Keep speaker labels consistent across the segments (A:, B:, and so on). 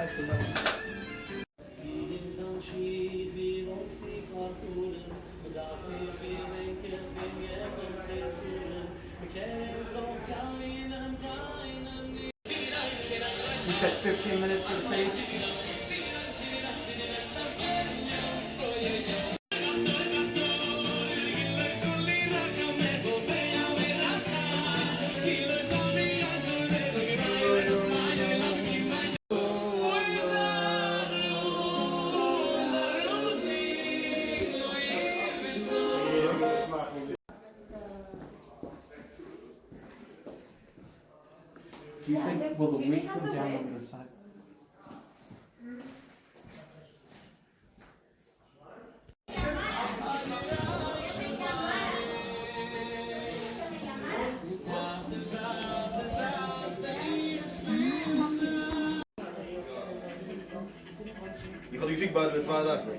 A: You said 15 minutes for the face? Do you think, will the wig come down over the side?
B: איך האב דיר געשיקט ביי די צוויי זאכן.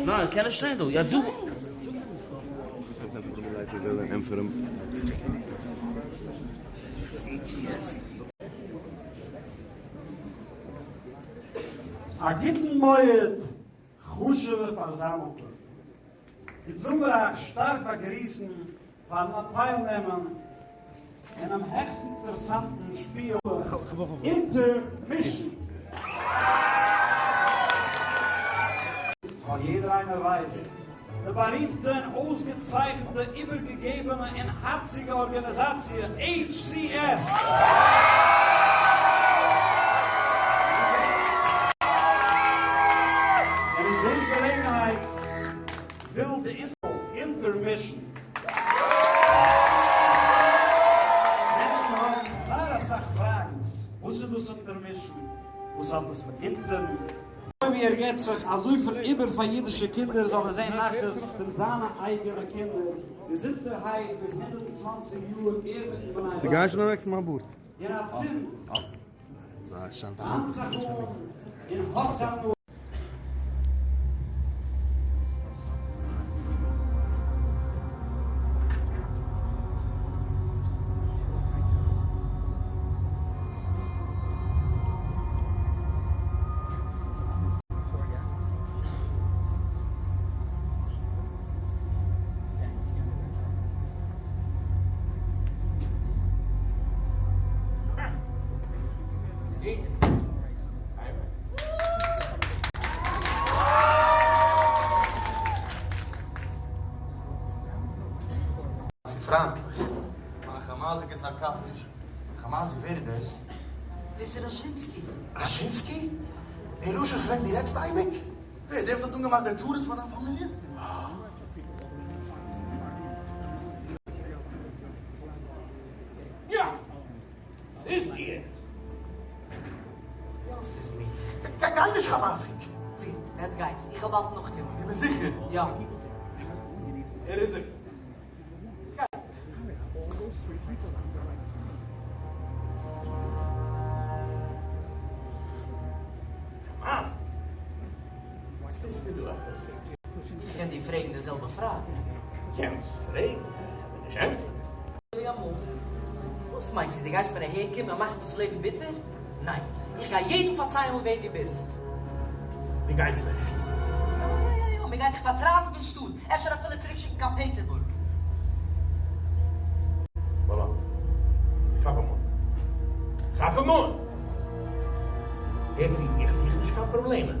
C: ניין, קען נישט שטיין דא, יא דא.
D: א גוטן מועד חשוב'ע פארזאמעלטע. איך וויל מיר אייך שטארק באגריסן פארן אנטיילנעמען אינעם העכסט אינטערעסאנטן שפיל Intermission. ווייל יעדער איינער ווייסט די בארימטע און אויסגעצייכנטע איבערגעגעבענע און הארציגע ארגאניזאציע HCS. און אין דעם געלעגנהייט וויל די Intermission. מענטשן האבן זייער אסאך פראגן, וואס איז דאס intermission? וואס האט עס מיט אונטערן? אזוי ווי ער געבט זיך אזויפיל איבער פאר אידישע קינדער זאל ער זען נחת פון זיינע אייגענע קינדער געזונטערהייט ביז 120 יאר ער מיטן בני
B: זי גייען שוין אוועק פון מיין בארד.
D: און אצינד האנט זיך אן און האטס הנאה.
E: צו פריינטליך. מיין חמאזיק איז סארקאסטיש. חמאזיק ווער איז דאס?
F: דאס איז ראזשינסקי.
E: ראזשינסקי? דער רשע פון וועם דו רעדסט אייביג? ווער? דער וואס האט אנגעמאכט די צרות פאר דיין פאמיליע?
G: יא! ס'איז דיר!
F: יא ס'איז מיך.
E: גיי נישט חמאזיק!
F: צו גוט, יעצט גייטס, איך וועל באלד נאכקומען.
E: דו ביסט זיכער?
F: יא.
G: ער איז זיכער. גייטס. חמאזיק! וואס טוסטו דא עפעס?
F: איך קען דיר פרעגן די זעלבע פראגע.
G: קענסט פרעגן, איך וועל נישט ענטפערן.
F: ווי אמאל. וואס מיינסטו, דו גייסט מיר אהערקומען און מאכן דאס לעבן ביטער? ניין, איך גיי יעדן פארציילן ווער דו ביסט.
G: דו גייסט נישט.
F: יא יא יא יא, מען גייט דיך פארטרייבן פון שטאט, אפשר אפילו צוריקשיקן קיין פעטערבורג.
G: וואלא. כאפ אים אן. כאפ אים אן! הער צו, איך זוך נישט קיין פראבלעמען.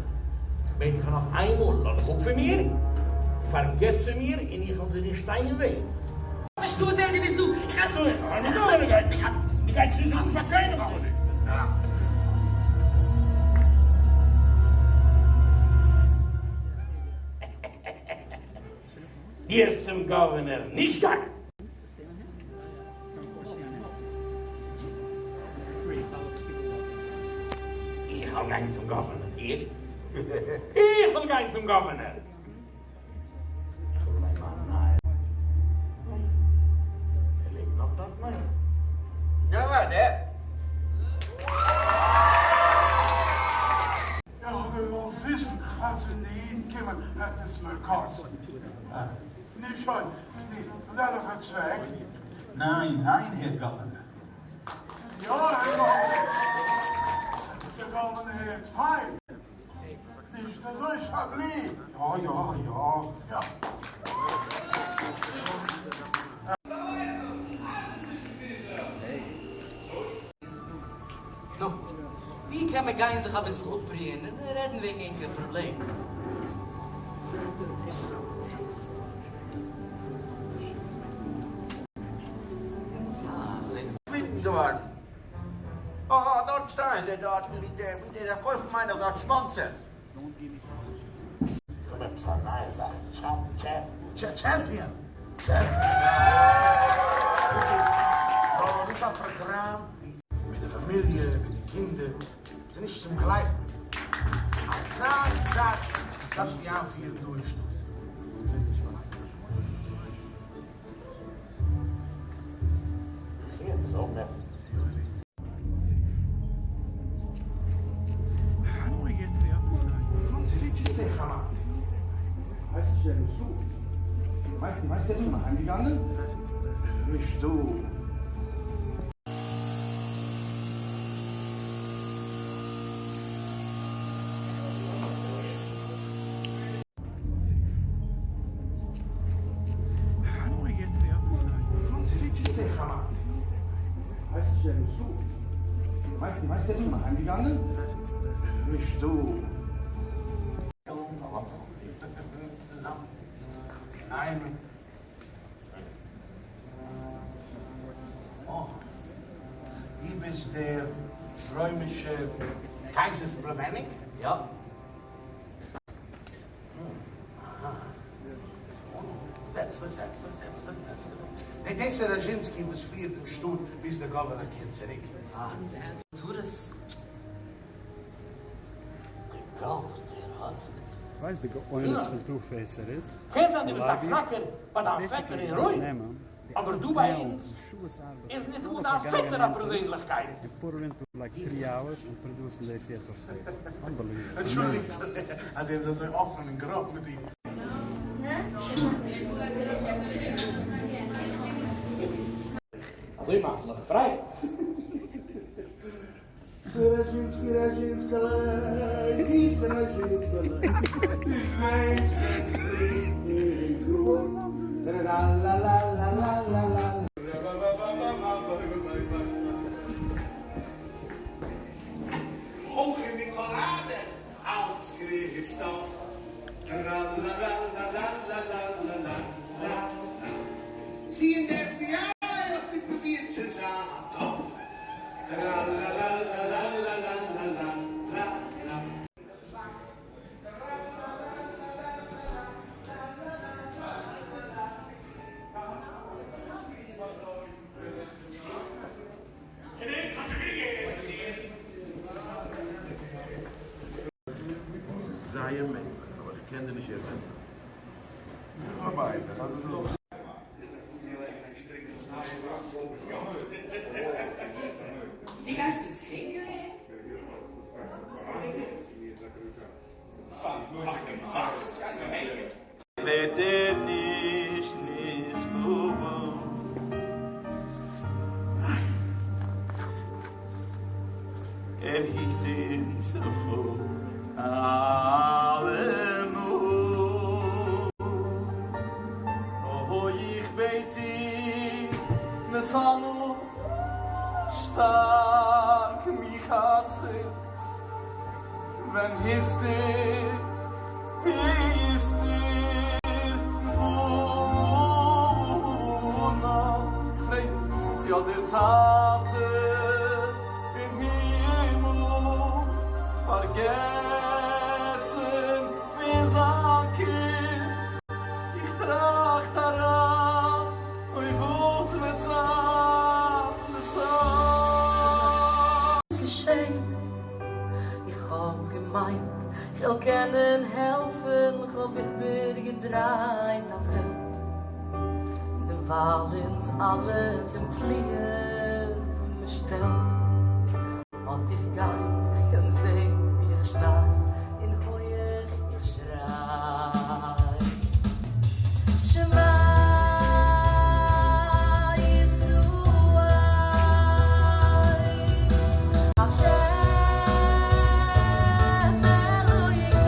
G: איך בעט דיך נאך איין מאל, לאז דיך אפ פון מיר, פארגעס פון מיר, און איך וועל דיר נישט שטיין אין וועג.
F: פארשטאט ווער דו ביסט דא, איך
G: גיי. דו גייסט נישט זאגן פאר קיינעם גארנישט. דו וועסט צום governor נישט גיין. איך וועל גיין צום governor. איך וועל גיין צום governor.
F: מיינט.
H: יא וואדע.
I: איך האב געוואלט וויסן אז ווען די אידן קומען וועט עס מיר קאסטן. נו שוין, די וועלכע צוועק?
J: ניין, ניין, הער גאווערנער.
I: יא, הער גאווערנער. דער גאווערנער הערט פיין. נישט אזוי שאבלי?
J: יא, יא, יא.
I: יא.
F: נו, ווי קען מען גיין זיך אביסל אפרוען און רעדן וועגן ענקער פראבלעם?
H: וויטן געווארן. אָ, דאָרט שטייען זיי דאָרטן, ווי דער, ווי דער פאַרקויפט מיין איך דאָרט שמאָנצעס.
G: קומט עפעס א נייע זאך,
E: טשעמפיאן! דאס א פראגראם מיט די פאמיליע, מיט די קינדער, ס'איז נישט צום גלייבן. אזא זאך דארפסטו איינפירן דא אין שטאט. נישט דא. נישט דא. אינאיינעם. אה, דו ביסט דער רוימישער קייזער'ס פלומעניק?
F: יא.
E: דאס איז ראזשינסקי וואס פירט דעם שטאט ביז דער גאווערנער קומט צוריק.
F: צרות. דער גאווערנער האט.
K: ווייסט די גאונות פון טו פעיס ער איז?
L: קען זיין דו ביסט א
K: לייבי?
L: קנאקער ביי דיין
K: בעיסיקלי
L: פעטער אין
K: דארף
L: רוים,
K: נעמען די
L: אבער
K: אלע
L: דא ביי
K: טעלענט
L: אונז
K: און שעות ארבעט
L: איז
K: פון
L: ניטאמאל
K: אלע
L: דיין
K: פארגאנגענע
L: פעטער א
K: מענטער
L: פערזענליכקייט.
K: און פוט איט אינטו לייק טרי אווערס און פראדוסן דאס יעצט אויף סטעידזש. אנבעליוועבל.
E: אנטשולדיגט
K: אמעיזינג.
E: אז ער איז אזוי אפען און גראב מיט דיר.
L: אזוי מאכט מען פריי.
E: ראזשינסקי ראזשינסקעלע, זיס ראזשינסקעלע, הויך אין די פאראדע אלס קריסטאף טראלאלאלאלאלאלאלאלא צי אין די עף בי איי האסטו פרובירט צו זיין טאף טראלאלאלאלאלאלאלאלא.
M: ס'איז זייער מעגליך, אבער איך קען דיר נישט יעצט ענטפערן.
F: דו גייסט אונז הענגען?
B: ווערט ער נישט נתפעל. ער היט אונז אויף אלעמאל. אוי איך בעט דיך נתנאל שטארק מיך אצינד. ווען הסתיר הסתיר בנה כ'פרעג צו האט דער טאטע אין הימל פארגעסן פון זיין קינד איך טראכט אריין אוי וואס וועט זיין לסוף.
F: געשען? איך האב געמיינט כ'וועל קענען העלפן, כ'האב איבערגעדרייט א וועלט, און די ווייל אונז אלע צום תליה מ'שטעלט. אט איך גיי, איך קען זען ווי איך שטיי, און הויעך איך שריי. שמע ישראל, השם אלוקינו,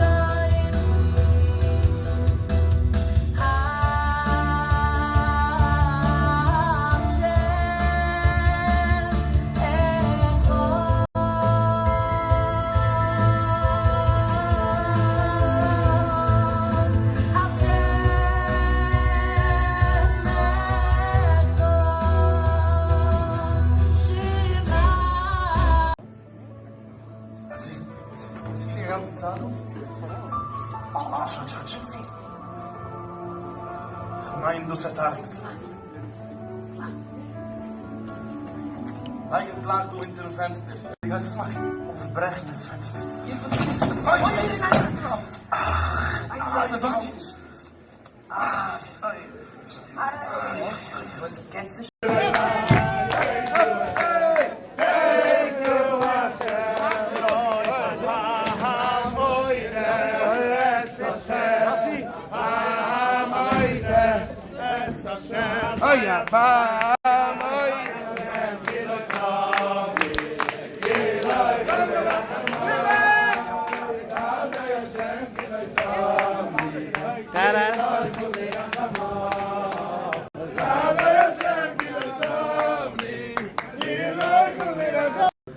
E: כ'מיין דאס האט אריק געלאכט. לייג עס גלייך דא אונטערן פענסטער. דו גייסט עס מאכן אויפברעכן דעם פענסטער.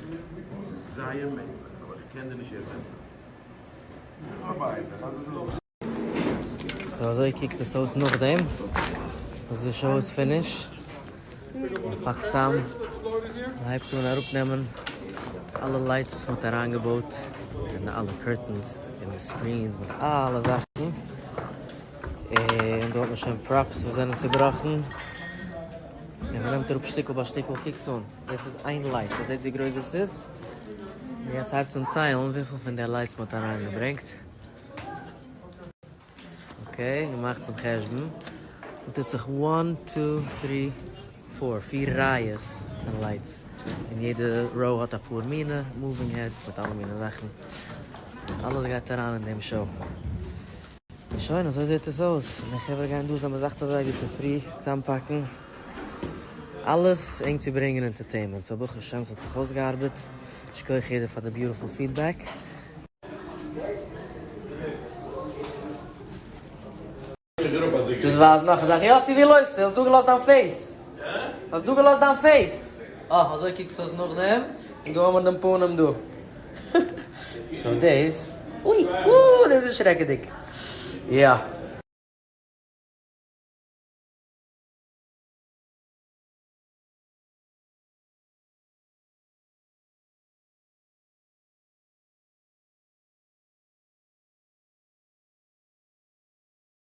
E: ס'איז זייער מעגליך, אבער איך קען דיר נישט יעצט ענטפערן.
F: סאו אזוי קוקט עס אויס נאכדעם וואס די show איז finish, מען פאקט צאם, מען הייבט אן אראפנעמען אלע lights וואס מען האט אריינגעבויט, און אלע curtains און די screens מיט אלע זאכן, און דא האט מען שוין props וואס זענען צובראכן, און מען נעמט אראפ שטיקל ביי שטיקל, קוקטס אן, דאס איז איין light, איר זעט ווי גרויס דאס איז? און יעצט הייבטס אן ציילן וויפיל פון די lights מען האט אריינגעברענגט. okay, געמאכט צום חשבון. דא טוט זיך one two three four, פיר רייעס פון lights, און יעדע row האט אפאר מינע moving heads מיט אלע מינע זאכן. דאס אלעס גייט אריין אין דעם show. און שוין, אזוי זעט עס אויס. און די חברה גייען דא זיין ביז אכט אזייגער צופרי צאמפאקן אלעס ענק צו ברענגען entertainment. so ברוך השם ס'האט זיך אויסגעארבעט. שכוח יעדער פאר די beautiful feedback. דאס ווייזט נאך א זאך. יאסי ווי לויפסטו? האסט דא געלאזט דיין face. האסט דא געלאזט דיין face. אה, אזוי קוקט עס אויס נאכדעם. און דא האמער דעם פנים דא. so דאס. אוי! אוי! דאס איז שרעקעדיג. יא.